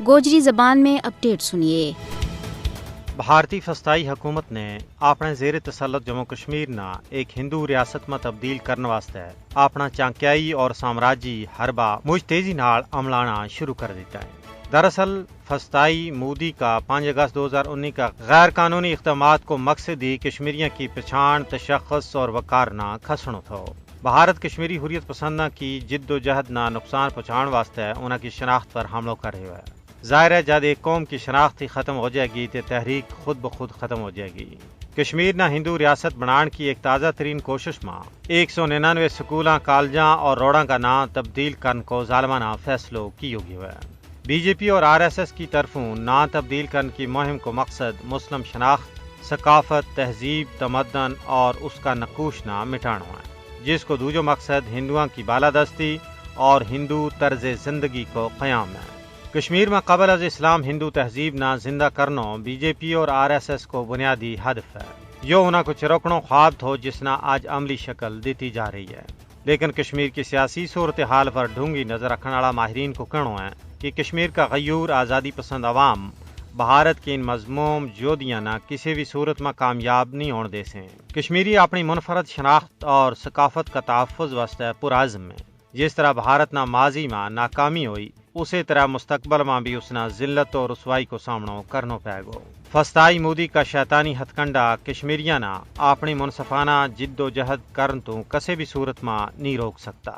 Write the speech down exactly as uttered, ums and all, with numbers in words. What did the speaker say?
گوجری زبان میں اپڈیٹ سنیے۔ بھارتی فستائی حکومت نے اپنے زیر تسلط جموں کشمیر نا ایک ہندو ریاست ما تبدیل کرن واسطے اپنا چانکیائی اور سامراجی حربہ مجھ تیزی نال عملانا شروع کر دیتا ہے۔ دراصل فستائی مودی کا پانچ اگست دو ہزار انی کا غیر قانونی اقدامات کو مقصد ہی کشمیریاں کی پچھان تشخص اور وقار نا کھسنو تھو۔ بھارت کشمیری حریت پسنداں کی جد و جہد نا نقصان پہنچان واسطے انہاں کی شناخت پر حملو کر رہیو ہے۔ ظاہر ہے جد ایک قوم کی شناخت ہی ختم ہو جائے گی تے تحریک خود بخود ختم ہو جائے گی۔ کشمیر نا ہندو ریاست بنان کی ایک تازہ ترین کوشش ما ایک سو ننانوے سکولاں کالجاں اور روڑاں کا ناں تبدیل کرن کو ظالمانہ فیصلو کیو گیو ہے۔ بی جے پی اور آر ایس ایس کی طرفوں ناں تبدیل کرن کی مہم کو مقصد مسلم شناخت، ثقافت، تہذیب تمدن اور اس کا نقوش ناں مٹانو ہے، جس کو دوجو مقصد ہندواں کی بالادستی اور ہندو طرز زندگی کو قیام ہے۔ کشمیر ما قبل از اسلام ہندو تہذیب نا زندہ کرنو بی جے پی اور آر ایس ایس کو بنیادی ہدف ہے۔ یوہ انہاں کو چروکنو خواب تھو جس نا آج عملی شکل دیتی جا رہی ہے۔ لیکن کشمیر کی سیاسی صورتحال پر ڈھونگی نظر رکھن آڑا ماہرین کو کہنو ہے کہ کشمیر کا غیور آزادی پسند عوام بھارت کی ان مذموم جودیاں نا کسی بھی صورت ما کامیاب نہیں ہون دے سیں۔ کشمیری اپنی منفرد شناخت اور ثقافت کا تحفظ واسطے پرعزم ہیں۔ جس طرح بھارت نا ماضی ما ناکامی ہوئی، اسے طرح مستقبل ما بھی اس نا ذلت اور رسوائی کو سامنو کرنو پائے گو۔ فستائی مودی کا شیطانی ہتھکنڈا کشمیریاں نا اپنی منصفانہ جد و جہد کرن تو کسے بھی صورت ما نہیں روک سکتا۔